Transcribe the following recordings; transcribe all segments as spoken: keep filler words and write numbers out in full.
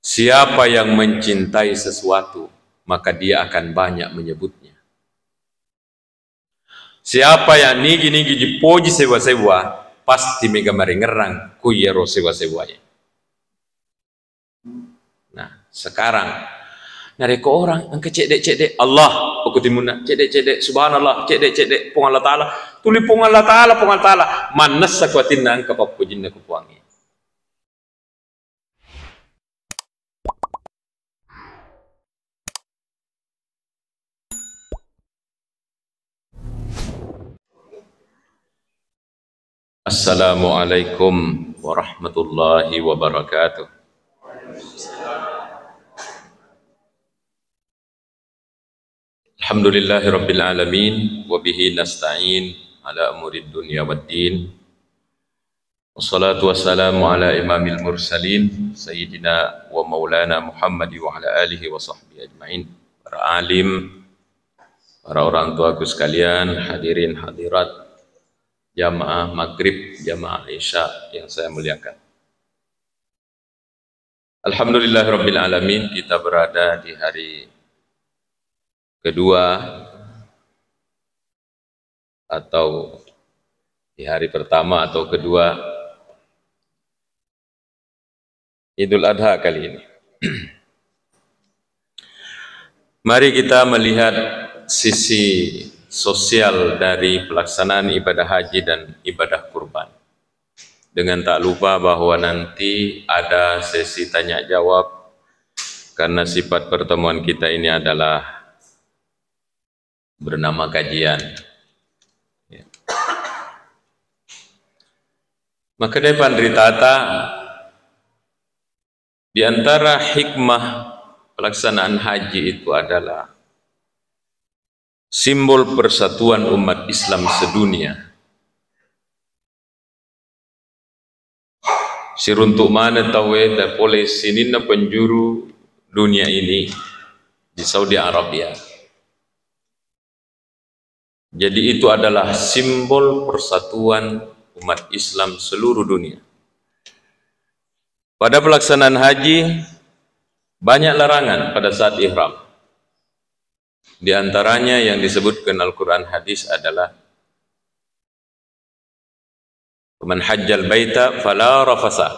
Siapa yang mencintai sesuatu, maka dia akan banyak menyebutnya. Siapa yang nigi-nigi dipuji sewa-sewa, pasti mega maringerrang ku iyaro sewa-sewae. Nah, sekarang, narekko orang engka cedde-cedde, Allah, aku timunna, cedde-cedde, subhanallah, cedde-cedde, Puang Allah Ta'ala, tuli Puang Allah Ta'ala, Puang Allah Ta'ala, mannessa ku atinna engka pappojinna ku Puangnge. Assalamualaikum warahmatullahi wabarakatuh. Alhamdulillahirabbil alamin, wa bihi nasta'in ala umurid dunya waddin. Wassalatu wassalamu ala imamil mursalin, sayyidina wa maulana Muhammad wa ala alihi wa sahbihi ajmain. Para alim, para orang tuaku sekalian, hadirin hadirat, jamaah maghrib, jamaah isya yang saya muliakan. Alhamdulillahirabbil alamin, kita berada di hari kedua atau di hari pertama atau kedua Idul Adha kali ini. Mari kita melihat sisi sosial dari pelaksanaan ibadah haji dan ibadah kurban. Dengan tak lupa bahwa nanti ada sesi tanya jawab, karena sifat pertemuan kita ini adalah bernama kajian. Ya. Makkedai panritata, di antara hikmah pelaksanaan haji itu adalah simbol persatuan umat Islam sedunia. Siruntuk maneng tauwe da pole sininna penjuru dunia ini di Saudi Arabia. Jadi, itu adalah simbol persatuan umat Islam seluruh dunia. Pada pelaksanaan haji, banyak larangan pada saat ihram. Di antaranya yang disebutkan Al-Quran hadis adalah, "Faman hajjal baita fala rafasa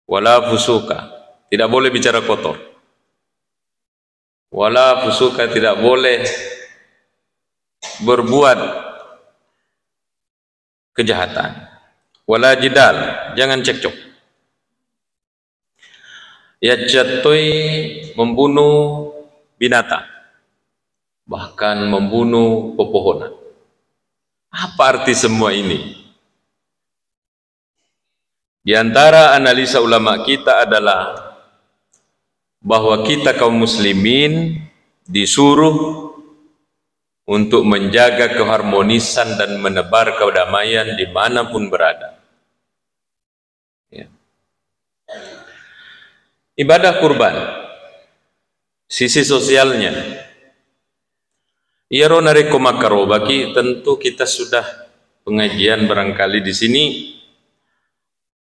wala fusuka." Tidak boleh bicara kotor. Wala fusuka, tidak boleh berbuat kejahatan. Wala jidal, jangan cekcok. Yaccattoi membunuh binatang, bahkan membunuh pepohonan. Apa arti semua ini? Di antara analisa ulama kita adalah bahwa kita kaum muslimin disuruh untuk menjaga keharmonisan dan menebar kedamaian dimanapun berada. Ya. Ibadah kurban, sisi sosialnya. Iyaro narekko makkarobaki, tentu kita sudah pengajian barangkali di sini,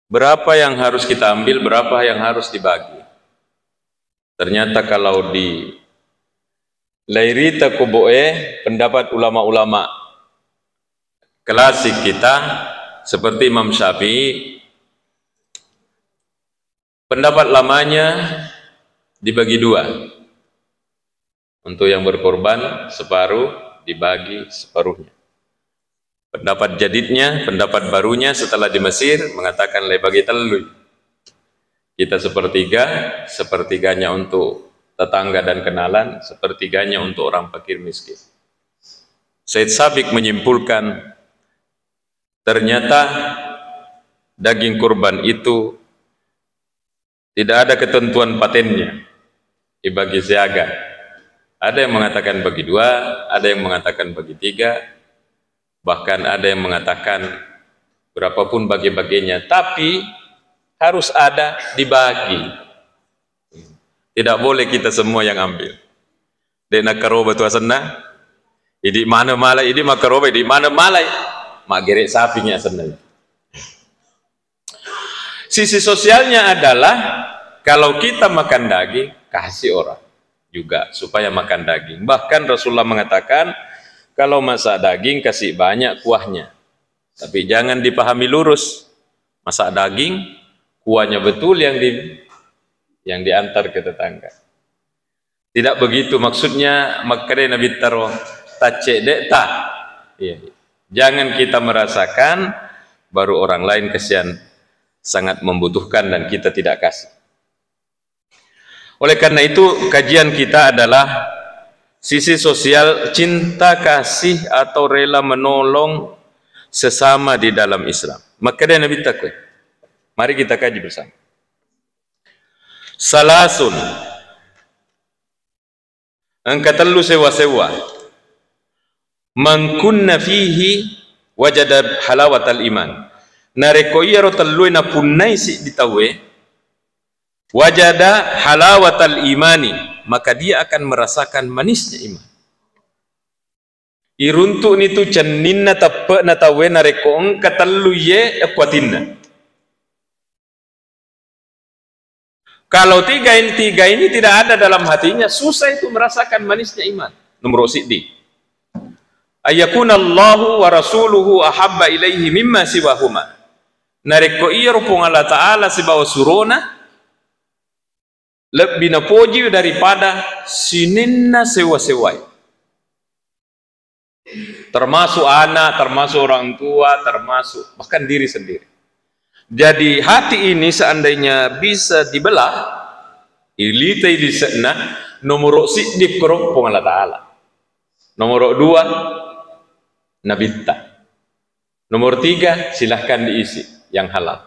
berapa yang harus kita ambil, berapa yang harus dibagi. Ternyata kalau di lairita kobo'e, pendapat ulama-ulama klasik kita seperti Imam Syafi'i, pendapat lamanya dibagi dua. Untuk yang berkorban separuh, dibagi separuhnya. Pendapat jadidnya, pendapat barunya setelah di Mesir mengatakan lebagi tellui. Kita sepertiga, sepertiganya untuk tetangga dan kenalan, sepertiganya untuk orang fakir miskin. Said Sabiq menyimpulkan, ternyata daging kurban itu tidak ada ketentuan patennya. Dibagi siaga. Ada yang mengatakan bagi dua, ada yang mengatakan bagi tiga, bahkan ada yang mengatakan berapapun bagi-baginya. Tapi harus ada dibagi. Tidak boleh kita semua yang ambil. De' nakkaroba tu asenna. Idi' maneng malai, idi' makkaroba, idi' maneng malai. Maggere' sapingngi asenna. Sisi sosialnya adalah kalau kita makan daging, kasih orang juga supaya makan daging. Bahkan Rasulullah mengatakan, kalau masak daging, kasih banyak kuahnya. Tapi jangan dipahami lurus. Masak daging, kuahnya betul yang di, yang diantar ke tetangga. Tidak begitu maksudnya, makkeda Nabitta ro, taccedde'ta. Iya. Jangan kita merasakan, baru orang lain kasihan sangat membutuhkan dan kita tidak kasih. Oleh karena itu, kajian kita adalah sisi sosial cinta kasih atau rela menolong sesama di dalam Islam. Makkeda Nabitta kue. Mari kita kaji bersama. Salasun. Engka tellu sewa-sewa. Man kunna fihi wajada halawatal iman. Narekko iyaro tellue napunnai siddi tauwe, wajada halawatal imani, maka dia akan merasakan manisnya iman. Iruntu'ni tu cenninna teppe'na tauwe narekko engka tellu iye kuatinna. Kalau tiga ini, tiga ini tidak ada dalam hatinya, susah itu merasakan manisnya iman. Nomor siddi. Ayyakuna Allahu wa rasuluhu ahabba ilaihi mimma siwahuma. Narekko iyaro Puang Allah Ta'ala sibawa surona lebbi napoji daripada sininna sewa-sewai. Termasuk anak, termasuk orang tua, termasuk bahkan diri sendiri. Jadi hati ini seandainya bisa dibelah, ilitai lise'na, nomor siddi koro Puang Allah Ta'ala. Nomor dua, Nabitta. Nomor tiga, silahkan diisi yang halal.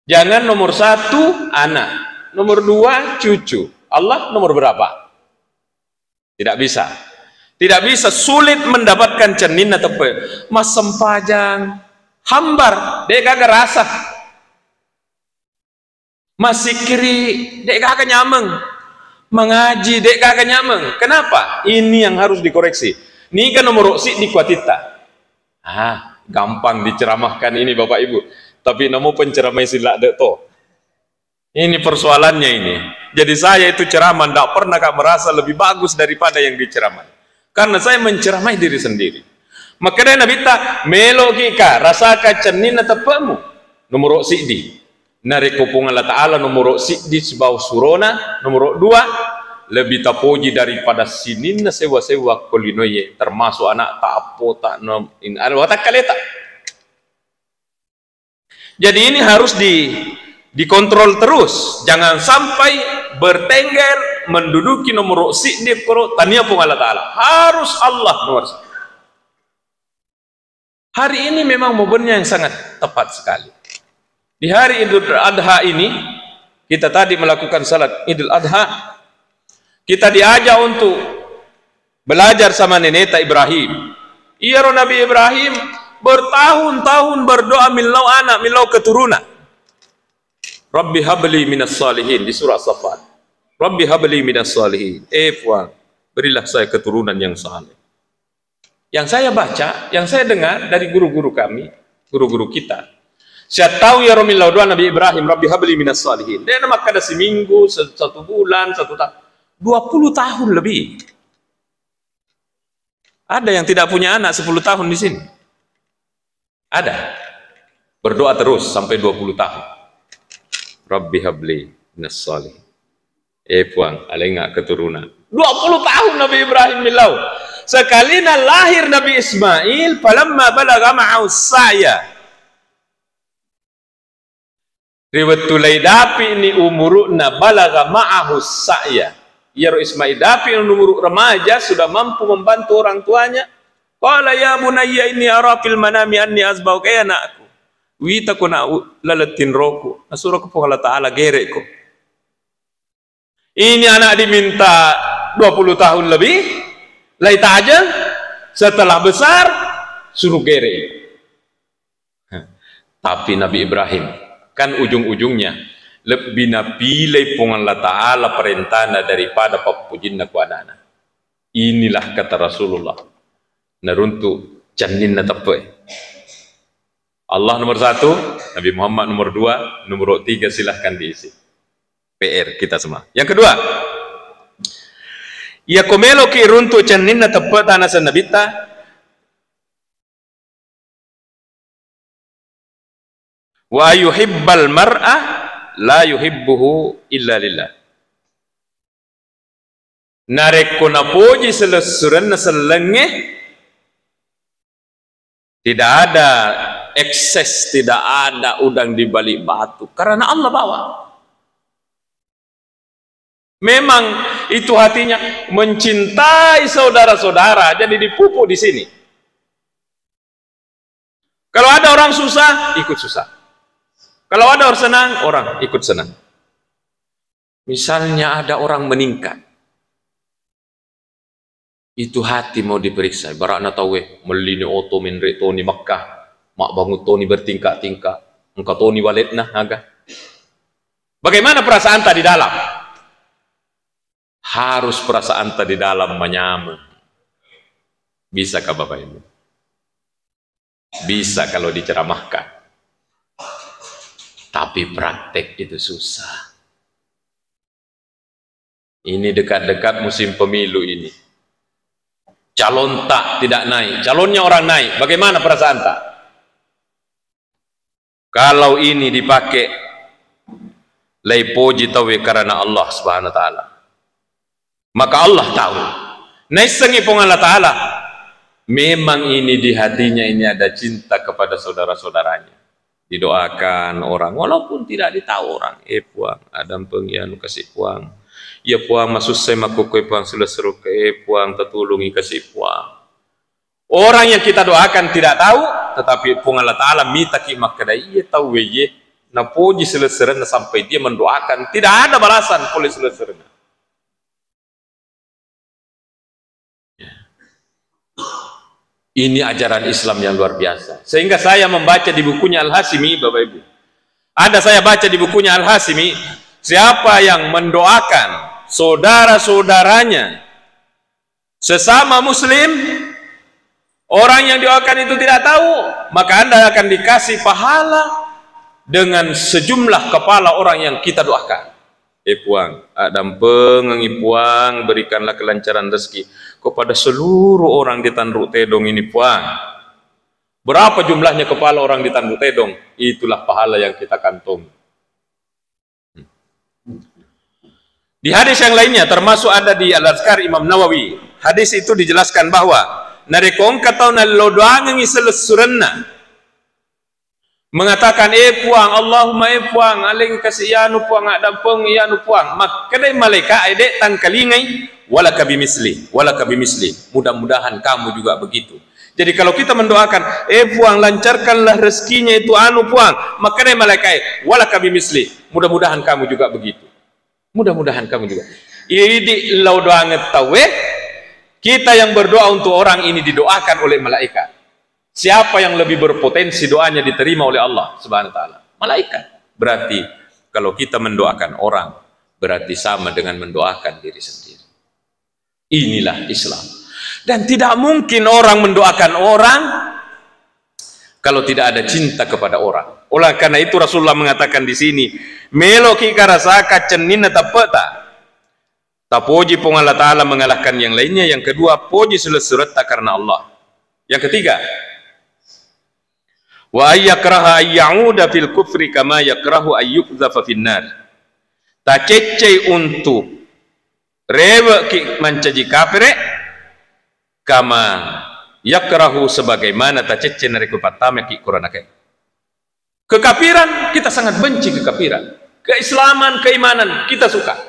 Jangan nomor satu, anak. Nomor dua, cucu. Allah nomor berapa? Tidak bisa. Tidak bisa, sulit mendapatkan cenninna teppe. Massempajang, hambar, de' gaga rasa. Massikiri, de' gaga nyameng. Mengaji, de' gaga nyameng. Kenapa? Ini yang harus dikoreksi. Niga nomor siddi kuatitta. Ah, gampang diceramahkan ini, Bapak Ibu. Tapi namo penceramah sila de' to. Ini persoalannya ini. Jadi saya itu ceramah ndak pernah, Kak, merasa lebih bagus daripada yang diceramah. Karena saya menceramai diri sendiri. Makanya Nabitta, meloki ka, rasaka cenninna teppemu. Nomor siddi. Narekko Puang Allah Ta'ala nomor siddi sibawa surona, nomor dua, lebih tapoji daripada sininna sewa-sewa ko linoe, termasuk anak ta, appo ta, nom-, in-, ada watakkaleta. Jadi ini harus di, dikontrol terus. Jangan sampai bertengger menduduki nomor siddi koro tania Puang Allah Ta'ala. Harus Allah nomor satu. Hari ini memang momennya yang sangat tepat sekali. Di hari Idul Adha ini, kita tadi melakukan salat Idul Adha, kita diajak untuk belajar sama neneta Ibrahim. Iyaro Nabi Ibrahim bertahun-tahun berdoa millau anak, millau keturunan. Rabbi habli minas salihin di surah Safat. Rabbi habli minas salihin. Eh Puang, berilah saya keturunan yang saleh. Yang saya baca, yang saya dengar dari guru-guru kami, guru-guru kita. Saya tahu ya Romi Laudua Nabi Ibrahim, Rabbi habli minas salihin. Dia nama kada seminggu, se-, satu bulan, satu tahun. Dua puluh tahun lebih. Ada yang tidak punya anak sepuluh tahun di sini? Ada. Berdoa terus sampai dua puluh tahun. Rabbi habli minas salihin. Eh Puang, alenga keturunan. Dua puluh tahun Nabi Ibrahim millau. Sekalina lahir Nabi Ismail, falamma balagha ma'ahu sa'ya. Ri wettu laidapi'ni umuru'na, balagha ma'ahu sa'ya. Iyaro Ismail dapi' umuru remaja, sudah mampu membantu orang tuanya. Qala ya bunayya inni ara fil manami anni azbahuka, eh anakku, witako na u-, laleng tinroku, nasuroko Puang Allah Ta'ala gere'ko. Ini anak diminta dua puluh tahun lebih, lai tajeng, setelah besar, suruh gere. Tapi Nabi Ibrahim, kan ujung-ujungnya lebbi napilei Puang Allah Ta'ala parentana daripada pappujinna ku anana. Inilah kata Rasulullah, naruntu' cenninna teppe. Allah nomor satu, Nabi Muhammad nomor dua, nomor tiga silahkan diisi. P R kita semua. Yang kedua, iya ko meloki runtu cenninna teppe'ta naseng Nabitta, wa yuhibbal mar'a la yuhibbuhu illa lillah. Narekko napoji selessurenna sellengnge, tidak ada ekses, tidak ada udang di balik batu, karena Allah bawa. Memang itu hatinya mencintai saudara-saudara, jadi dipupuk di sini. Kalau ada orang susah, ikut susah. Kalau ada orang senang, orang ikut senang. Misalnya ada orang meningkat, itu hati mau diperiksa. Ibaratna tauwe mellini oto menre' toni Makkah, mabbangun toni bertingkat-tingkat, engka toni waletna aga. Bagaimana perasaanta di dalam? Harus perasaanta di dalam manyameng. Bisakah Bapak Ibu? Bisa kalau diceramahkan. Tapi praktek itu susah. Ini dekat-dekat musim pemilu ini. Calonta tidak naik, calonnya orang naik. Bagaimana perasaanta? Kalau ini dipakai, laipoji tauwe karena Allah Subhanahu wa Ta'ala. Maka Allah tahu. Naissengi Puang Allah Ta'ala, memang ini di hatinya ini ada cinta kepada saudara-saudaranya. Didoakan orang, walaupun tidak ditahu orang. Eh Puang, addampeng iyanu kasih Puang. Ya Puang, masussai makkukkoe Puang, selesseruke, eh Puang, tatulungi kasih Puang. Orang yang kita doakan tidak tahu, tetapi Puang Allah Ta'ala mitaki makkeda, iya tauwe ye, napoji selesserenna sampai dia mendoakan. Tidak ada balasan pole selesserenna. Ini ajaran Islam yang luar biasa. Sehingga saya membaca di bukunya Al-Hasimi, Bapak Ibu. Ada saya baca di bukunya Al-Hasimi, siapa yang mendoakan saudara-saudaranya sesama muslim, orang yang didoakan itu tidak tahu, maka Anda akan dikasih pahala dengan sejumlah kepala orang yang kita doakan. Eh Puang, addampengengi Puang, berikanlah kelancaran rezeki kepada seluruh orang di Tanru Tedong ini, Puang. Berapa jumlahnya kepala orang di Tanru Tedong? Itulah pahala yang kita kantongi. Di hadis yang lainnya, termasuk ada di Al-Azkar Imam Nawawi, hadis itu dijelaskan bahwa narekko engka tau nallodoangengi selessurenna, mengatakan, "Eh Puang, Allahumma, eh Puang, alengi kasi iyanu Puang, addampeng iyanu Puang." Makkedai malaika, "Ede tangkalingai, walaka bimisli, walaka bimisli. Mudah-mudahan kamu juga begitu." Jadi kalau kita mendoakan, "Eh Puang, lancarkanlah rezekinya itu anu Puang," makkedai malaika, "Walaka bimisli, mudah-mudahan kamu juga begitu." Mudah-mudahan kamu juga. Idi lao doangeng tauwe, kita yang berdoa untuk orang ini didoakan oleh malaikat. Siapa yang lebih berpotensi doanya diterima oleh Allah Subhanahu wa Ta'ala? Malaikat. Berarti kalau kita mendoakan orang, berarti sama dengan mendoakan diri sendiri. Inilah Islam. Dan tidak mungkin orang mendoakan orang kalau tidak ada cinta kepada orang. Oleh karena itu Rasulullah mengatakan di sini, meloki karasaka cenninna teppe'ta. Tapoji Puang Allah Ta'ala mengalahkan yang lainnya. Yang kedua, poji selessuretta karena Allah. Yang ketiga, wa ayyakraha ayyauda fil kufri kama yakrahu ayyukzafa finnar. Taceccei untuk rewe'ki mancaji kafere, kama yakrahu, sebagaimana tacecce narekko pattamaki koranakae. Kekafiran, kita sangat benci kekafiran. Keislaman, keimanan, kita suka.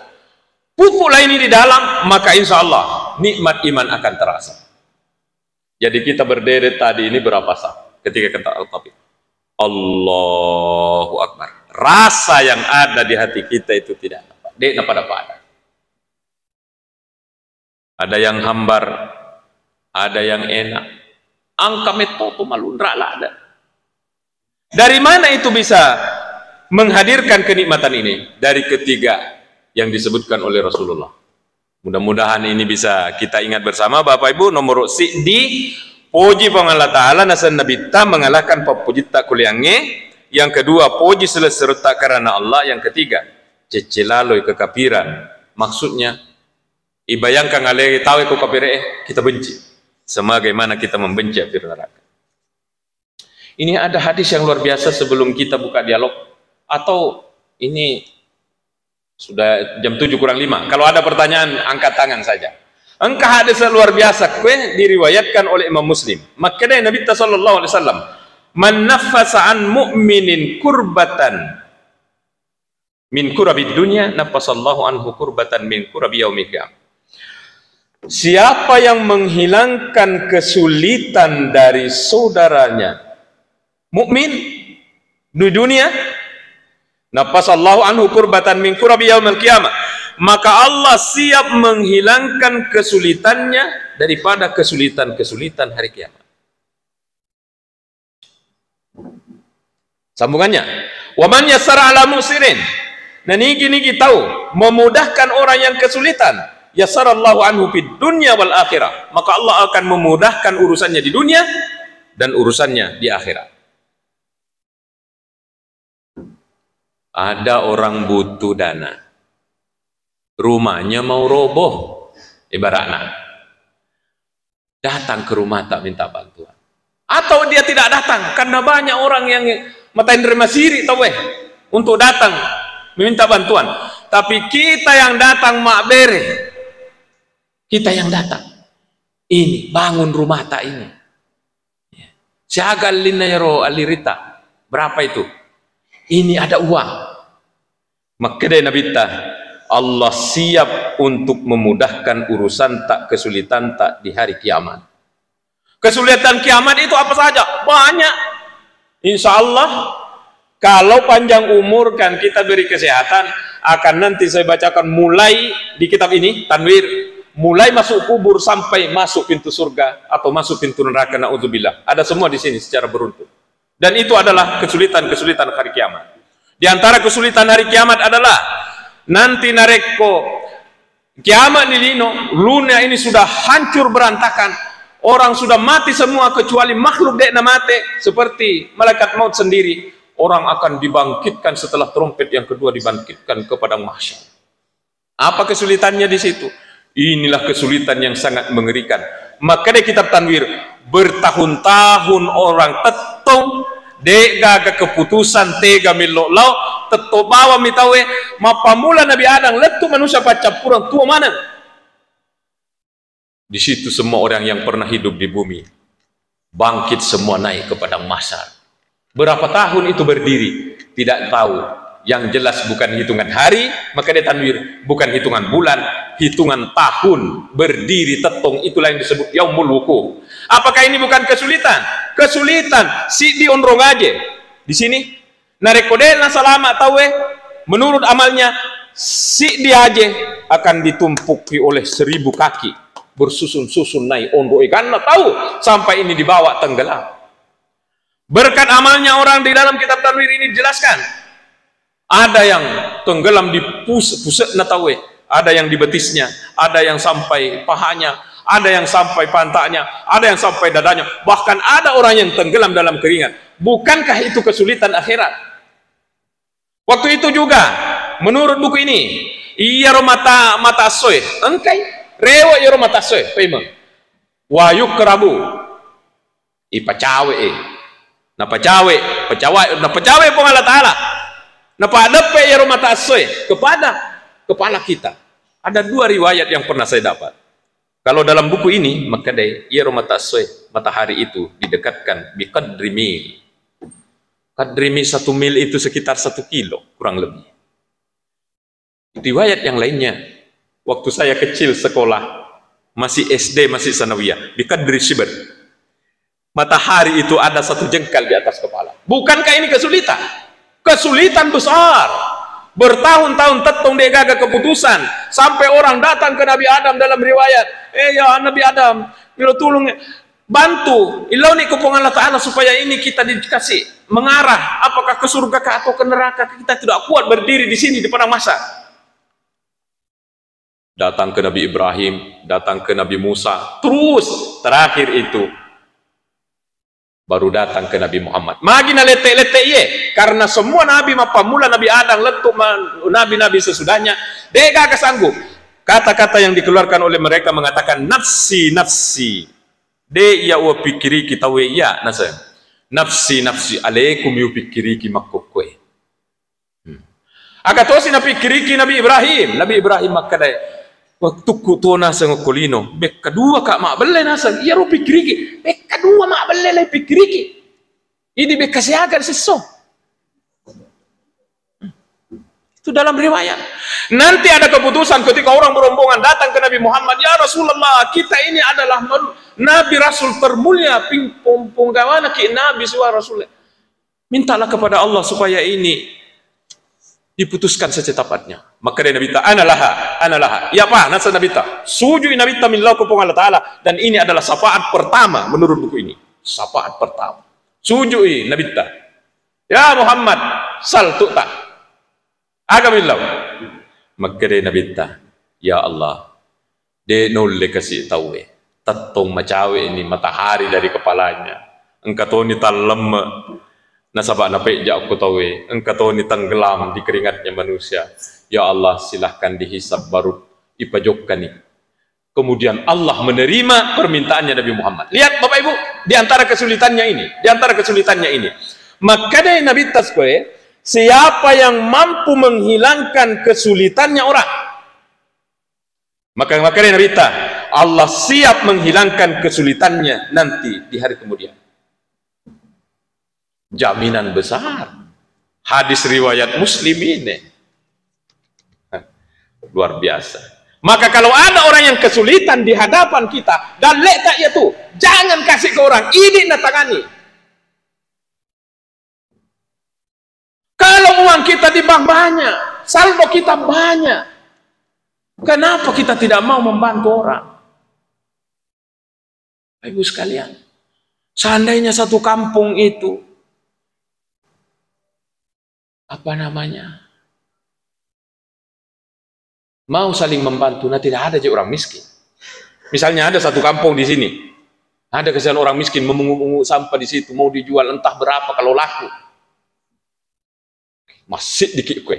Pupuklah ini di dalam, maka insya Allah nikmat iman akan terasa. Jadi kita berderet tadi ini berapa saf? Ketika kita al-tafik. Allahu Akbar. Rasa yang ada di hati kita itu tidak, de' napada-pada. Ada yang hambar, ada yang enak. Engka metto tu malunra' ladde'. Dari mana itu bisa menghadirkan kenikmatan ini? Dari ketiga yang disebutkan oleh Rasulullah. Mudah-mudahan ini bisa kita ingat bersama, Bapak Ibu. Nomor siddi, Poji Puang Allah Ta'ala nasenna Nabitta mengalahkan pappojitta kuliangnge. Yang kedua, poji selesseretta karena Allah. Yang ketiga, cecce laloi kekafiran. Maksudnya, ibayangkan ale tau ko kafire, kita benci. Sebagaimana kita membenci api neraka. Ini ada hadis yang luar biasa sebelum kita buka dialog. Atau ini sudah jam tujuh kurang lima. Kalau ada pertanyaan, angkat tangan saja. Engka hadis luar biasa kue diriwayatkan oleh Imam Muslim. Makkeda Nabi sallallahu alaihi wasallam, "Man naffasa an mu'minin kurbatan min kurabid dunya, naffasallahu anhu kurbatan min kurabi yaumil qiyamah." Siapa yang menghilangkan kesulitan dari saudaranya mukmin di dunia, naffasallahu anhu kurbatan min kurabi yaumil qiyamah, maka Allah siap menghilangkan kesulitannya daripada kesulitan-kesulitan hari kiamat. Sambungannya, "Wa man yassara ala mu'sirin." Nah, nigi-nigi tau memudahkan orang yang kesulitan, yassarallahu anhu fid dunya wal akhirah, maka Allah akan memudahkan urusannya di dunia dan urusannya di akhirat. Ada orang butuh dana, rumahnya mau roboh, ibaratnya. Datang ke rumah tak minta bantuan. Atau dia tidak datang karena banyak orang yang matainre masiri tau eh untuk datang meminta bantuan. Tapi kita yang datang mabbere, kita yang datang. Ini bangun rumah tak ini. Ya. Siaga allinna yaro allirita. Berapa itu? Ini ada uang. Makkedai Nabitta, Allah siap untuk memudahkan urusanta, kesulitanta di hari kiamat. Kesulitan kiamat itu apa saja? Banyak. Insya Allah, kalau panjang umur kan kita beri kesehatan, akan nanti saya bacakan mulai di kitab ini, Tanwir, mulai masuk kubur sampai masuk pintu surga atau masuk pintu neraka, naudzubillah. Ada semua di sini secara beruntut. Dan itu adalah kesulitan-kesulitan hari kiamat. Di antara kesulitan hari kiamat adalah nanti narekko kiamat ni lino, dunia ini sudah hancur berantakan, orang sudah mati semua kecuali makhluk de'na mate, seperti malaikat maut sendiri, orang akan dibangkitkan setelah trompet yang kedua, dibangkitkan ke padang mahsyar. Apa kesulitannya di situ? Inilah kesulitan yang sangat mengerikan. Makkedai kitab Tanwir, bertahun-tahun orang tettong, de'gaga keputusan, tega mello lao, tettong bawang mi tauwe, mappamula Nabi Adam lettu manusia paccappureng, tuo maneng. Di situ semua orang yang pernah hidup di bumi bangkit, semua naik ke padang mahsyar. Berapa tahun itu berdiri? Tidak tahu. Yang jelas bukan hitungan hari, makkedai Tanwir, bukan hitungan bulan, hitungan tahun berdiri tettong, itulah yang disebut yaumul wuku. Apakah ini bukan kesulitan? Kesulitan, siddi onrong aje. Di sini, narekko de'na salama tauwe, menurut amalnya, siddi aje akan ditumpuki oleh seribu kaki, bersusun-susun naik onrong eganna tau sampai ini dibawa tenggelam. Berkat amalnya orang di dalam kitab Tanwir ini dijelaskan, ada yang tenggelam di pus-, pusekna tauwe, ada yang di betisnya, ada yang sampai pahanya, ada yang sampai pantatnya, ada yang sampai dadanya, bahkan ada orang yang tenggelam dalam keringat. Bukankah itu kesulitan akhirat? Waktu itu juga, menurut buku ini, iyaro mata, mata essoe, engkai, rewe iyaro mata essoe, paimeng. Wa yukrabu, ipacawe, eh. Napacawe, pacawa-, napacawe Puang Allah Ta'ala. Napadeppe iyaro mata essoe kepada kepala kita. Ada dua riwayat yang pernah saya dapat. Kalau dalam buku ini, makkedai, iyaro mata essoe, matahari itu didekatkan biqadri mil. Qadri mil, satu mil itu sekitar satu kilo, kurang lebih. Riwayat yang lainnya, waktu saya kecil sekolah, masih S D, masih sanawiyah, biqadri shibr. Matahari itu ada satu jengkal di atas kepala. Bukankah ini kesulitan? Kesulitan besar. Bertahun-tahun tettong de'gaga keputusan. Sampai orang datang ke Nabi Adam dalam riwayat, "Eh, ya Nabi Adam, milo tulung, eh, bantu, ilauni ke Puang Allah Ta'ala supaya ini kita dikasih mengarah, apakah ke surga kah atau ke neraka? Kita tidak kuat berdiri di sini di padang mahsyar." Datang ke Nabi Ibrahim, datang ke Nabi Musa, terus terakhir itu Baru datang ke Nabi Muhammad. Magi nalette-lette iye, karena semua nabi mappammula Nabi Adam lettu ma-, nabi-nabi sesudahnya, de'gaga sanggup. Kata-kata yang dikeluarkan oleh mereka mengatakan, "Nafsi, nafsi." De' iya uwapikkiriki tauwe iya, naseng. "Nafsi, nafsi, aleku mi upikkiriki makkokkoe." Hmm. Aga tosi napikkiriki Nabi Ibrahim. Nabi Ibrahim makkedae, "Wettukku tuo naseng okko lino, bekka dua ka mabbelle naseng, iyaro pikkiriki, bekka dua mabbelle le pikkiriki. Idi bekka siaga sisso." Itu dalam riwayat. Nanti ada keputusan ketika orang berombongan datang ke Nabi Muhammad, "Ya Rasulullah, kita ini adalah men-, Nabi Rasul termulia, ping-, pung-, punggawana ki Nabi suwa Rasul." Mintalah kepada Allah supaya ini diputuskan secepatnya. Maka dia Nabi ta, "Ana laha, ana laha." Ya apa? Nasa Nabi ta. Sujui Nabi ta millau ke Puang Allah Ta'ala. Dan ini adalah syafaat pertama menurut buku ini. Syafaat pertama. Sujui Nabi ta. "Ya Muhammad, sal tu'ta." Aga millau? Makkeda Nabitta, "Ya Allah, de' naulle kasi tauwe. Tettong macawe ni matahari dari kepalanya. Engka toni tallemme, nasaba napejja okko tauwe. Engka toni tenggelam di keringatnya manusia. Ya Allah, silahkan dihisab baru ipajokkani." Kemudian Allah menerima permintaannya Nabi Muhammad. Lihat Bapak Ibu, di antara kesulitannya ini, di antara kesulitannya ini. Makkedai Nabi Taskwe, siapa yang mampu menghilangkan kesulitannya orang. Maka makkedai Nabi ta, Allah siap menghilangkan kesulitannya nanti di hari kemudian. Jaminan besar. Hadis riwayat Muslim ini. Luar biasa. Maka kalau ada orang yang kesulitan di hadapan kita, dalle'ta iya tu, jangan kasih ke orang, idi natangani. Kalau uang kita di bank banyak, saldo kita banyak, kenapa kita tidak mau membantu orang? Bapak Ibu sekalian, seandainya satu kampung itu, apa namanya, mau saling membantu, nah, tidak ada je orang miskin. Misalnya ada satu kampung di sini, ada kasihan orang miskin memungut-mungut sampah di situ, mau dijual entah berapa kalau laku. Masih dikit kue.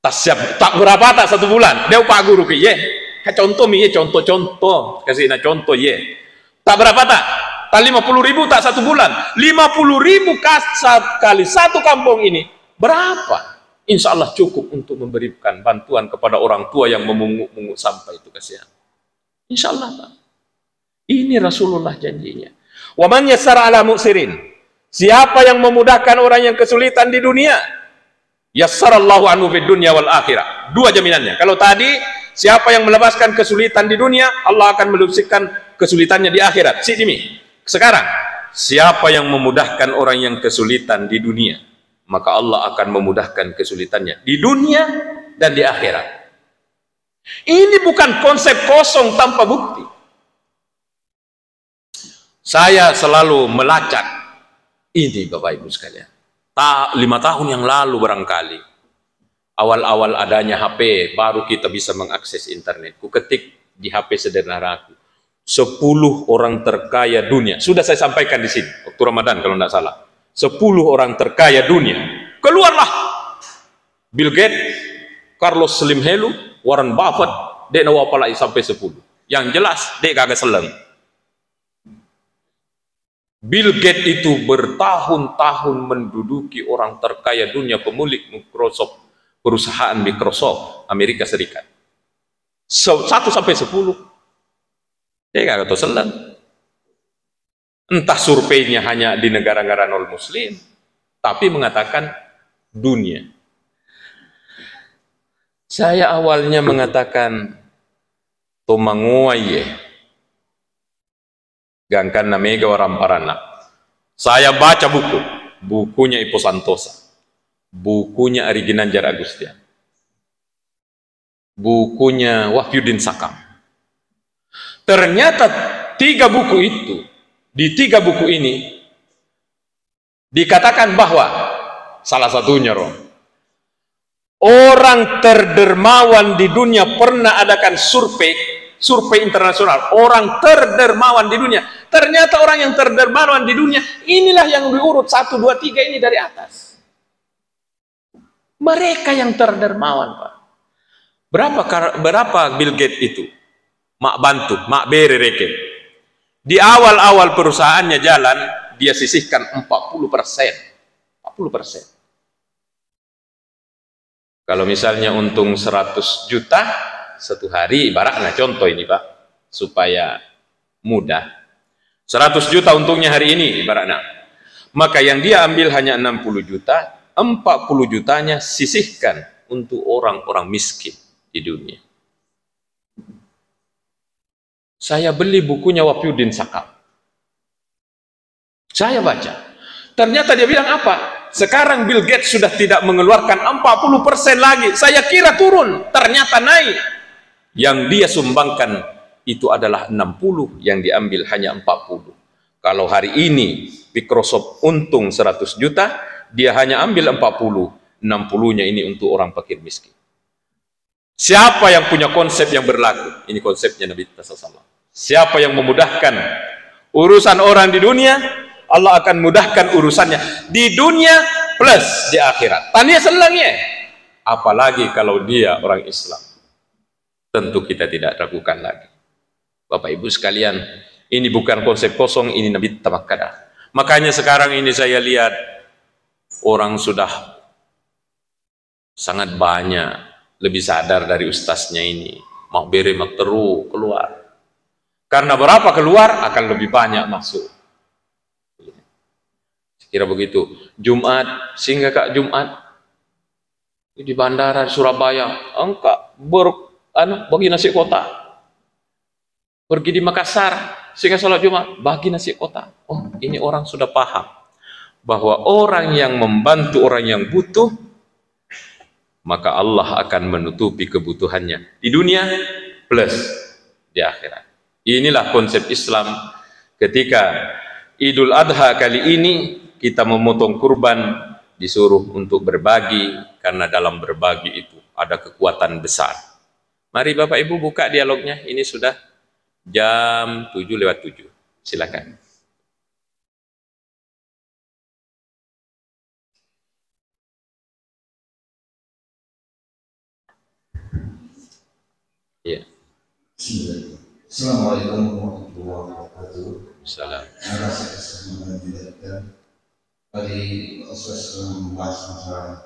Tak siap, tak berapa tak satu bulan. Dia upah guru ke, ye. Ka contoh mi, ye, contoh-contoh. Kasih na contoh, ye. Tak berapa tak? Tak lima puluh ribu tak satu bulan. Lima puluh ribu kas-, sat-, kali satu kampung ini. Berapa? Insya Allah cukup untuk memberikan bantuan kepada orang tua yang memungut-mungut sampah itu, kasihan. Insya Allah, Pak. Ini Rasulullah janjinya. "Wa man yassara ala mu'sirin." Siapa yang memudahkan orang yang kesulitan di dunia, yassarallahu anhu fid dunya wal akhirah. Dua jaminannya. Kalau tadi, siapa yang melepaskan kesulitan di dunia, Allah akan melepaskan kesulitannya di akhirat. Sidimi. Sekarang, siapa yang memudahkan orang yang kesulitan di dunia, maka Allah akan memudahkan kesulitannya di dunia dan di akhirat. Ini bukan konsep kosong tanpa bukti. Saya selalu melacak ini, Bapak Ibu sekalian. Ta-, lima tahun yang lalu barangkali, awal-awal adanya H P, baru kita bisa mengakses internet. Kuketik di H P sederhanaku, "Sepuluh orang terkaya dunia." Sudah saya sampaikan di sini, waktu Ramadan kalau tidak salah. "Sepuluh orang terkaya dunia." Keluarlah Bill Gates, Carlos Slim Helu, Warren Buffett, de' nawa apalai sampai sepuluh. Yang jelas, de' gaga selleng. Bill Gates itu bertahun-tahun menduduki orang terkaya dunia, pemilik Microsoft, perusahaan Microsoft, Amerika Serikat. Se-, satu sampai sepuluh. De' gaga to selleng. Entah surveinya hanya di negara-negara non muslim, tapi mengatakan dunia. Saya awalnya mengatakan, "Tomangoai ye." Gangkanna mega waramparanna. Saya baca buku, bukunya Ipo Santosa, bukunya Ari Ginanjar Agustian, bukunya Wahfiuddin Sakam. Ternyata tiga buku itu, di tiga buku ini dikatakan bahwa salah satunya, Rom, orang terdermawan di dunia pernah adakan survei, survei internasional, orang terdermawan di dunia, Ternyata orang yang terdermawan di dunia, inilah yang diurut satu, dua, tiga ini dari atas. Mereka yang terdermawan, Pak. Berapa kar-, berapa Bill Gates itu? Mak bantu, mak bere reke. Di awal-awal perusahaannya jalan, dia sisihkan empat puluh persen. Empat puluh persen. Kalau misalnya untung seratus juta satu hari, ibaratnya contoh ini, Pak, supaya mudah. Seratus juta untungnya hari ini, ibaratnya. Maka yang dia ambil hanya enam puluh juta, empat puluh jutanya sisihkan untuk orang-orang miskin di dunia. Saya beli bukunya Wafiuddin Sakab. Saya baca. Ternyata dia bilang apa? Sekarang Bill Gates sudah tidak mengeluarkan empat puluh persen lagi. Saya kira turun, ternyata naik. Yang dia sumbangkan itu adalah enam puluh, yang diambil hanya empat puluh. Kalau hari ini Microsoft untung seratus juta, dia hanya ambil empat puluh, enam puluhnya ini untuk orang fakir miskin. Siapa yang punya konsep yang berlaku? Ini konsepnya Nabi kita sallallahu alaihi wasallam. Siapa yang memudahkan urusan orang di dunia, Allah akan mudahkan urusannya di dunia plus di akhirat. Tania senang ya. Apalagi kalau dia orang Islam. Tentu kita tidak ragukan lagi. Bapak Ibu sekalian, ini bukan konsep kosong, ini Nabi kita makkada. Makanya sekarang ini saya lihat orang sudah sangat banyak lebih sadar dari ustaznya ini. Mau bere matteru keluar. Karena berapa keluar akan lebih banyak masuk. Kira begitu. Jumat, singgah Kak Jumat. Di bandara Surabaya, engka ber-, anu, bagi nasi kotak. Pergi di Makassar, sehingga sholat Jumat, bagi nasi kotak. Oh, ini orang sudah paham bahwa orang yang membantu orang yang butuh, maka Allah akan menutupi kebutuhannya di dunia plus di akhirat. Inilah konsep Islam. Ketika Idul Adha kali ini, kita memotong kurban, disuruh untuk berbagi, karena dalam berbagi itu ada kekuatan besar. Mari Bapak Ibu buka dialognya. Ini sudah jam tujuh lewat tujuh. Silakan. Iya. Assalamualaikum warahmatullahi wabarakatuh. Salam. Atas kesempatan yang diberikan tadi, Ustaz membahas masalah,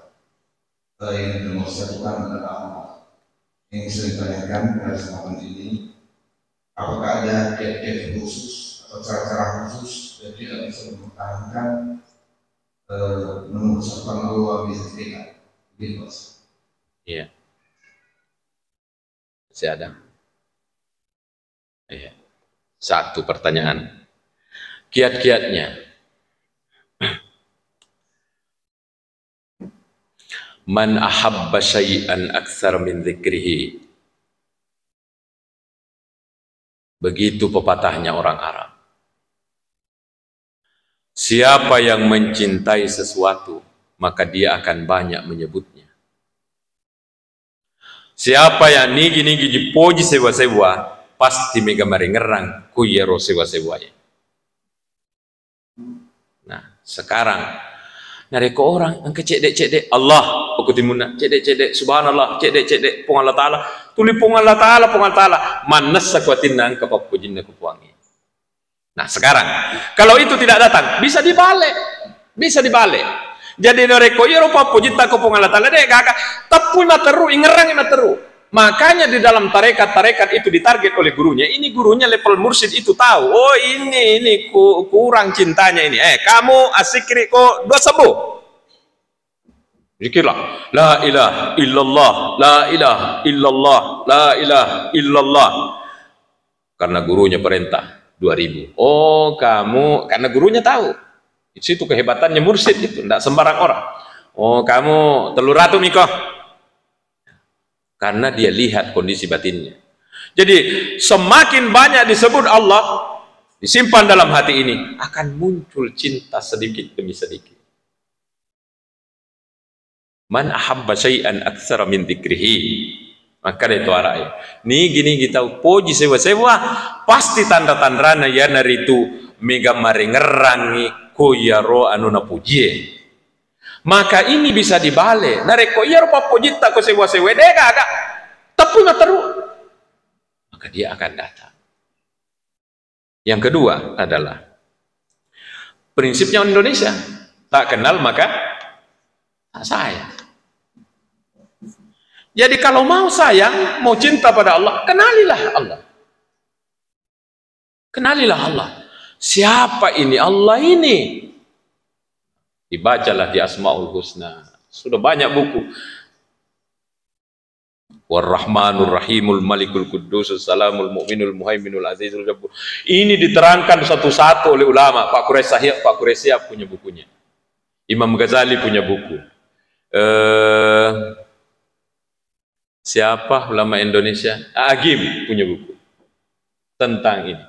eh, yang nomor satu kan adalah amal. Yang saya tanyakan pada kesempatan ini, apakah ada kiat-kiat khusus atau cara-cara khusus yang tidak bisa mempertahankan, eh, menurut catatan Allah bisa kita? Begitu, Pak. Iya. Masih ada? Iya. Satu pertanyaan. Kiat-kiatnya. Man ahabba syai'an aktsar min dzikrihi. Begitu pepatahnya orang Arab. Siapa yang mencintai sesuatu, maka dia akan banyak menyebutnya. Siapa yang nigi-nigi dipoji sewa-sewa, pasti mega maringerang ku iyaro sewa-sewae. Nah, sekarang, narekko orang engka cedde-cedde, Allah, okko timunna, cedde-cedde, subhanallah, cedde-cedde, Puang Allah Ta'ala, tuli Puang Allah Ta'ala, Puang Allah Ta'ala, mannessa ku atinna engka pappojinna ku Puangnge. Nah, sekarang, kalau itu tidak datang, bisa dibalik. Bisa dibalik. Jadi, narekko iyaro pappojitta ko Puang Allah Ta'ala, de' gaga, teppui matteru, ingerrangi matteru. Makanya di dalam tarekat-tarekat itu ditarget oleh gurunya. Ini gurunya level mursyid itu tahu. Oh, ini, ini ku-, kurang cintanya ini. Eh, kamu asikri ko dua sebbu. Zikirlah. La ilaha illallah, la ilaha illallah, la ilaha illallah. Karena gurunya perintah, dua ribu. Oh, kamu, karena gurunya tahu. Di situ kehebatannya mursyid itu, ndak sembarang orang. Oh, kamu tellu ratu miko. Karena dia lihat kondisi batinnya. Jadi, semakin banyak disebut Allah, disimpan dalam hati ini, akan muncul cinta sedikit demi sedikit. Man ahabba syai'an aktsara min dzikrihi. Makkeda itu arae. Nigi-nigi tau poji sewa-sewa, pasti tanra-tanrana iyanaritu mega marengerrangi ko iyaro anu napojie. Maka ini bisa dibale. Narekko iyaro pappojitta ko sewa-sewa, de gaga. Teppui matteru. Maka dia akan datang. Yang kedua adalah prinsipnya Indonesia, tak kenal maka tak sayang. Jadi kalau mau sayang, mau cinta pada Allah, kenalilah Allah. Kenalilah Allah. Siapa ini Allah ini? Dibacalah di Asmaul Husna. Sudah banyak buku. Warrahmanur Rahimul Malikul Quddus Salamul Mu'minul Muhaiminul Azizul Jabbur. Ini diterangkan satu-satu oleh ulama. Pak Quraish Sahih, Pak Quraish Sihab punya bukunya. Imam Ghazali punya buku. Eh, siapa ulama Indonesia? Agim punya buku tentang ini.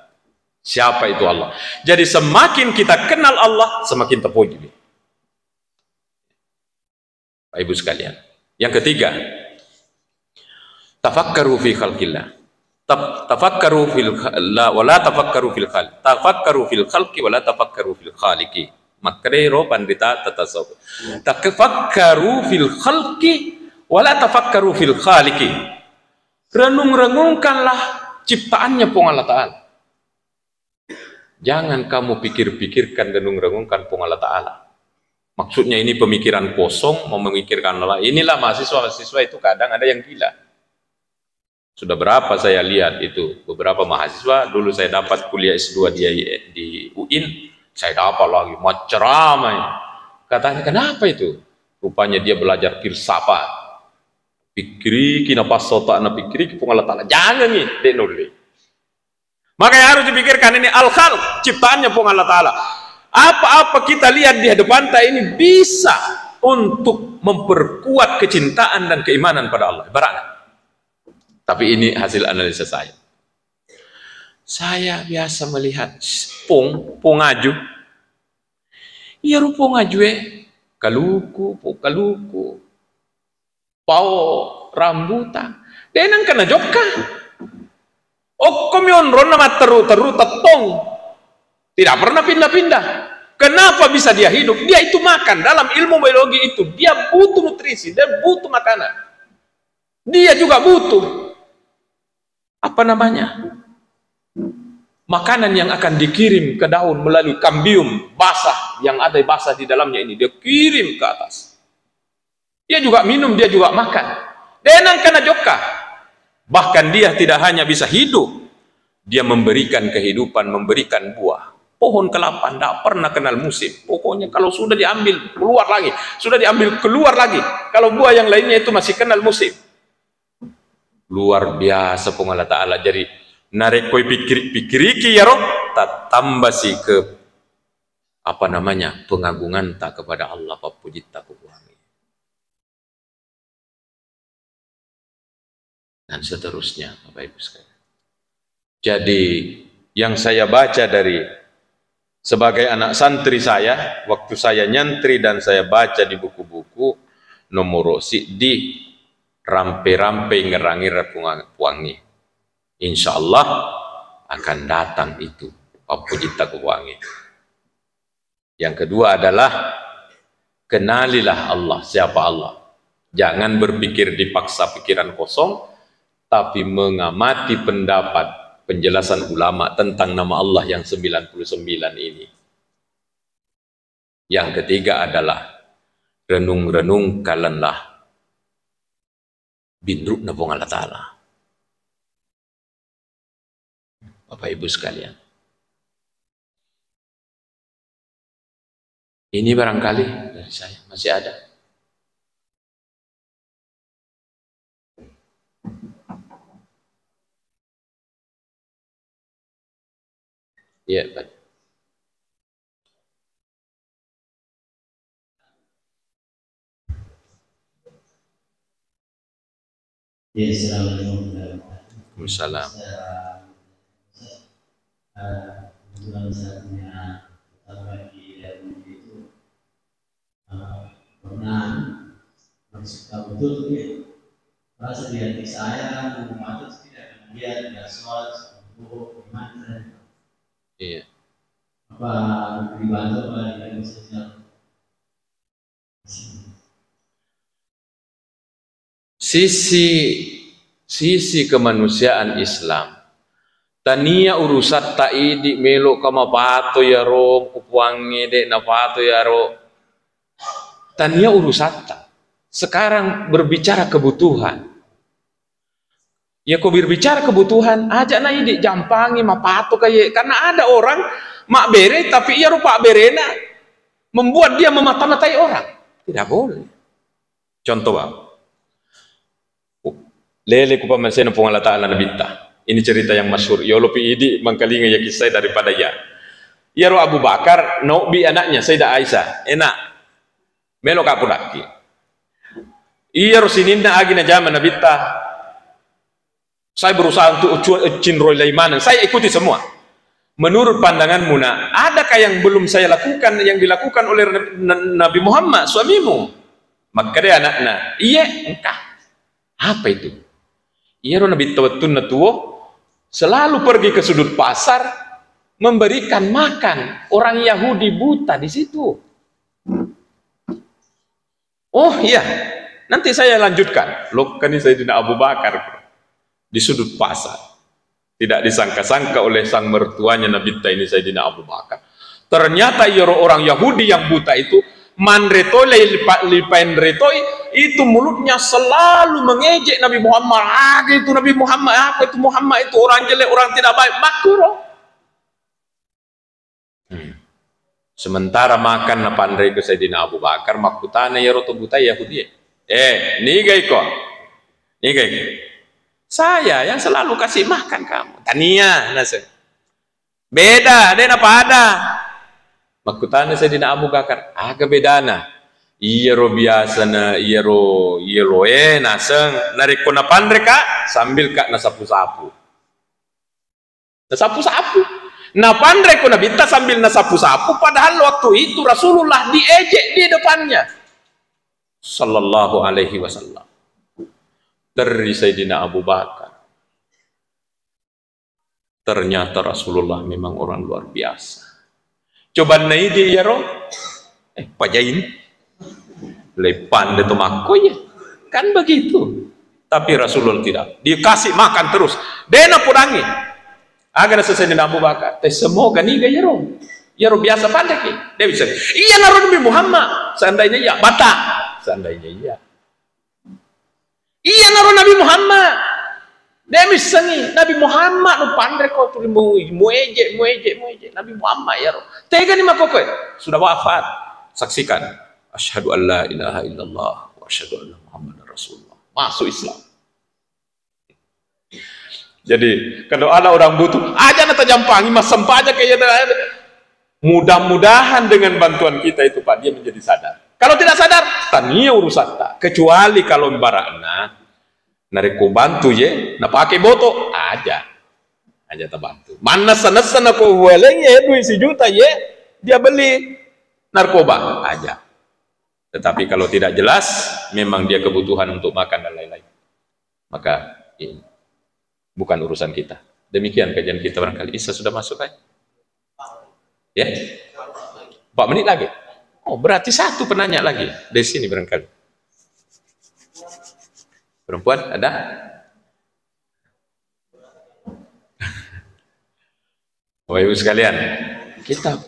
Siapa itu Allah? Jadi semakin kita kenal Allah, semakin terpuji. Bapak Ibu sekalian. Yang ketiga, tafakkaru fi khalqillah. Taf-, tafakkaru fil kha-, la, wa la tafakkaru fil khalq. Tafakkaru fil khalqi wa la tafakkaru fil khaliqi. Makkedai ro pandita tasawuf. Tafakkaru fil khalqi wa la tafakkaru fil khaliqi. Renung-renungkanlah ciptaannya Puang Allah Ta'ala. Jangan kamu pikir-pikirkan, renung-rengungkan Puang Allah Ta'ala. Maksudnya ini pemikiran kosong, mau memikirkan Allah. Inilah mahasiswa-mahasiswa itu kadang ada yang gila. Sudah berapa saya lihat itu, beberapa mahasiswa, dulu saya dapat kuliah S dua di, di UIN, saya dapat lagi, mau ceramah. Katanya, "Kenapa itu?" Rupanya dia belajar filsafat. Pikiriki napas otakna, pikiriki Puang Allah Ta'ala. Jangan nih, dek nulle. Maka yang harus dipikirkan ini al-khalq, ciptaannya Puang Allah Ta'ala. Apa-apa kita lihat di hadapanta ini bisa untuk memperkuat kecintaan dan keimanan pada Allah. Ibaratnya. Tapi ini hasil analisa saya. Saya biasa melihat pong, pong aju. Iya ro pong ajue, kaluku, pong kaluku. Pao rambutan. De nengka najokka. Okkomi onronna matteru-teru tettong. Tidak pernah pindah-pindah. Kenapa bisa dia hidup? Dia itu makan. Dalam ilmu biologi itu, dia butuh nutrisi, dia butuh makanan. Dia juga butuh, apa namanya, makanan yang akan dikirim ke daun melalui kambium basah yang ada basah di dalamnya ini. Dia kirim ke atas. Dia juga minum, dia juga makan. De nengka najokka. Bahkan dia tidak hanya bisa hidup, dia memberikan kehidupan, memberikan buah. Pohon kelapa ndak pernah kenal musim. Pokoknya kalau sudah diambil, keluar lagi. Sudah diambil, keluar lagi. Kalau buah yang lainnya itu masih kenal musim. Luar biasa Puang Allah Ta'ala. Jadi, narekko pikir-pikiriki iyaro, tattambasi ke, apa namanya, pengagunganta kepada Allah, pappujitta ku Puang. Dan seterusnya, Bapak Ibu sekalian. Jadi, yang saya baca dari, sebagai anak santri saya, waktu saya nyantri dan saya baca di buku-buku, nomoro siddi, rampe-rampe ngerang-ngerang puang-, puangnge. Insya Allah akan datang itu, pappujitta ku Puangnge. Yang kedua adalah kenalilah Allah, siapa Allah. Jangan berpikir dipaksa pikiran kosong, tapi mengamati pendapat penjelasan ulama tentang nama Allah yang sembilan puluh sembilan ini. Yang ketiga adalah renung-renungkanlah binrukna Puang Allah Ta'ala. Bapak Ibu sekalian, ini barangkali dari saya, masih ada? Iya, Pak. Ya, assalamualaikum warahmatullahi wabarakatuh. Waalaikumsalam. Secara, eh, kebetulan saya punya tetangga di daerah itu, eh, pernah masuk ke betul, ya. Rasa di hati saya, aku mata tidak akan lihat, tidak sholat, subuh, iman saya. Iya. Apa dibantu apa dengan sosial? Sisi, sisi kemanusiaan Islam. Tania urusatta idi, meloka mapato iyaro ku puangnge, de napato iyaro. Tania urusatta. Sekarang berbicara kebutuhan. Ya, ko berbicara kebutuhan, aja na idi jampangi mapato kaye. Karena ada orang mabbere, tapi iyaro pabberena membuat dia memata-matai orang. Tidak boleh. Contoh, Bang. Lele ku pammasena Puang Allah Ta'ala Nabitta. Ini cerita yang masyhur. Yolopi idi mangkalinga ya kisah daripada ya. Iyaro Abu Bakar naobbi anaknya Sayyidah Aisyah. Enak. Melo ka pudakki. Iyaro sininna agi najama Nabitta. Saya berusaha untuk ucu-, cinroi laimanan. Saya ikuti semua. Menurut pandanganmu, nak, adakah yang belum saya lakukan, yang dilakukan oleh Nabi Muhammad, suamimu? Makkeda anakna, "Iye, engka." Apa itu? Iyaro Nabitta wettunna tuo, selalu pergi ke sudut pasar, memberikan makan orang Yahudi buta di situ. Oh iya, nanti saya lanjutkan. Lokkani Sayyidina Abu Bakar di sudut pasar. Tidak disangka-sangka oleh sang mertuanya Nabitta ini, Sayyidina Abu Bakar. Ternyata iyaro orang Yahudi yang buta itu, manre toi, lipa-, lipaenre toi, itu mulutnya selalu mengejek Nabi Muhammad. "Ah, itu Nabi Muhammad, apa itu Muhammad itu orang jelek, orang tidak baik." Makkuro. Hmm. Sementara makan napanrei ke Sayyidina Abu Bakar, makkutana iyaro to buta Yahudi, "Eh, niga iko? Niga iko?" "Saya yang selalu kasih makan kamu." "Tania," naseng. "Beda, de napada." Makkutana Sayyidina Abu Bakar, "Aga bedana?" "Iyaro biasana, iyaro, iyaro, eh, naseng, narekko napanreka, sambilka nasapu-sapu." Nasapu-sapu. Napanreko Nabitta sambil nasapu-sapu, padahal waktu itu Rasulullah diejek di depannya. Sallallahu alaihi wasallam. Terri Sayyidina Abu Bakar. Ternyata Rasulullah memang orang luar biasa. Coba naidi iyaro, eh, pajaini. Leppande to makko, iya. Kan begitu. Tapi Rasulullah tidak. Dikasih makan terus. De napodangi. Aga naseng Sayyidina Abu Bakar, "Te semoga niga iyaro? Iyaro biasa pandeki." De bisa. "Iyanaro Nabi Muhammad." Seandainya iya, bata. Seandainya iya. "Iyanaro Nabi Muhammad." De missengi, "Nabi Muhammad nupanreko tuli mu-, muejek, muejek, muejek. Nabi Muhammad iyaro." Tegani makkokkoe? Sudah wafat. Saksikan. "Asyhadu an la ilaha illallah wa asyhadu anna Muhammadar Rasulullah." Masuk Islam. Jadi, kalau ada orang butuh, aja na tajampangi, massempajang ke iya. Mudah-mudahan dengan bantuan kita itu, Pak, dia menjadi sadar. Kalau tidak sadar, tania urusatta. Kecuali kalau ibaratna, narekko bantu ye, napake boto, aja. Aja tabantu. Mannessa-nessa nako weleng ye, duit sijuta ye, dia beli narkoba, aja. Tetapi kalau tidak jelas, memang dia kebutuhan untuk makan dan lain-lain, maka ini bukan urusan kita. Demikian kajian kita barangkali. Isa sudah masuk, kan? Ya? Empat menit lagi. Oh, berarti satu penanya lagi dari sini barangkali. Perempuan ada? Bapak Ibu sekalian, kita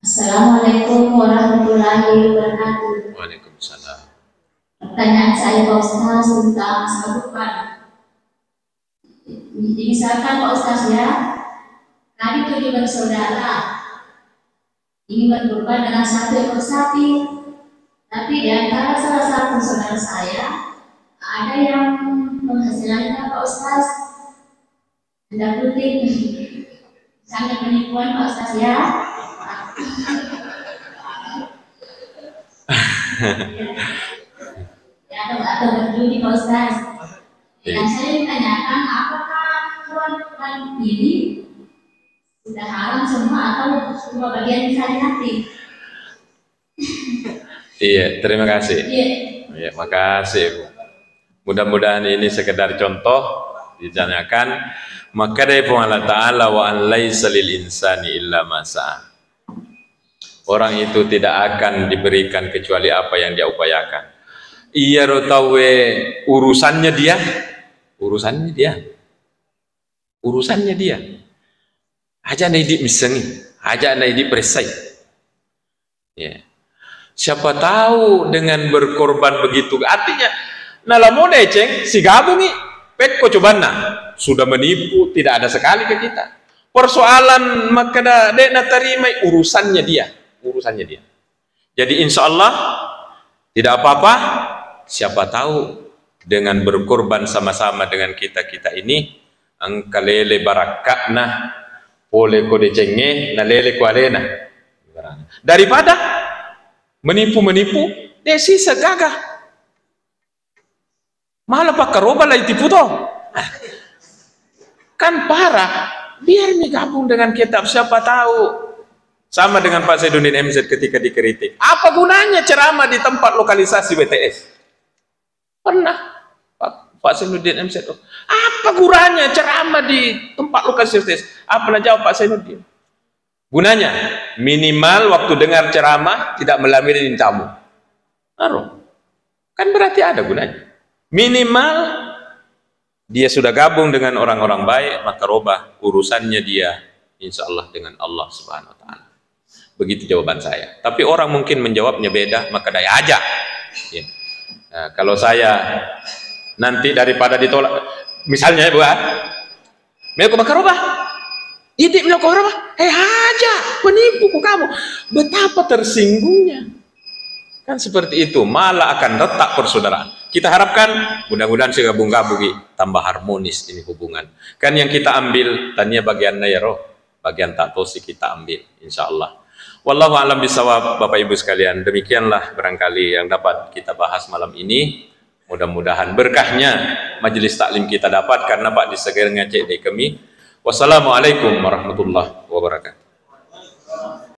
Assalamualaikum warahmatullahi wabarakatuh. Waalaikumsalam. Pertanyaan saya, Pak Ustaz, tentang sabukan. Misalkan, Pak Ustaz, ya, kami tujuh bersaudara ingin berkurban dengan satu ekor sapi, tapi di antara salah satu saudara saya ada yang penghasilannya, Pak Ustaz, tanda kutip, misalnya penipuan, Pak Ustaz, ya. Ya, Atau, atau berjudi, Pak Ustaz. Iya. Dan saya ingin tanyakan, apakah korban ini sudah haram semua atau cuma bagian bisa dilatih? Iya, terima kasih. Iya. Iya, makasih, Bu. Mudah-mudahan ini sekedar contoh, ditanyakan, maka dari Puang Allah Ta'ala, "Wa an laisa lil insani illa ma sa'a." Orang itu tidak akan diberikan kecuali apa yang dia upayakan. Iyaro tauwe urusannya dia, urusannya dia, urusannya dia. Aja na idi missengi, aja na idi pressai. Ya. Siapa tahu dengan berkorban begitu, artinya, nalamo deceng, sigabungi, pekko cobanna, sudah menipu, tidak ada sekali ke kita. Persoalan makkeda de' natarimai, urusannya dia, urusannya dia. Jadi insya Allah tidak apa-apa, siapa tahu dengan berkorban sama-sama dengan kita-kita ini, engka lele barakka'na, pole ko decengnge, nalele ko alena. Daripada menipu-menipu, de' sisa gaga. Malah pakkaroba lai tipu to. Kan parah. Biar mi gabung dengan kitab, siapa tahu. Sama dengan Pak Zainuddin M Z ketika dikritik. Apa gunanya ceramah di tempat lokalisasi B T S? Pernah Pak, Pak Zainuddin M Z. Apa gunanya ceramah di tempat lokalisasi B T S? Apa najawab Pak Zainuddin? Gunanya minimal waktu dengar ceramah tidak melamiri tamu. Aro. Kan berarti ada gunanya. Minimal dia sudah gabung dengan orang-orang baik, maka roba urusannya dia, insya Allah, dengan Allah Subhanahu wa Ta'ala. Begitu jawaban saya. Tapi orang mungkin menjawabnya beda, maka daya aja. Ya. Nah, kalau saya nanti daripada ditolak, misalnya ya, Bu, ah, meko makaroba, idi melo karoba, eh, aja, penipu ku kamu. Betapa tersinggungnya. Kan seperti itu, malah akan retak persaudaraan. Kita harapkan mudah-mudahan sigabung-gabungi tambah harmonis ini hubungan. Kan yang kita ambil tania bagianna ya roh, bagian tak tosi kita ambil, insya Allah. Wallahu a'lam bishawab, Bapak Ibu sekalian. Demikianlah barangkali yang dapat kita bahas malam ini. Mudah-mudahan berkahnya majelis taklim kita dapat karena Pak diseger ngecek dari kami. Wassalamualaikum warahmatullahi wabarakatuh.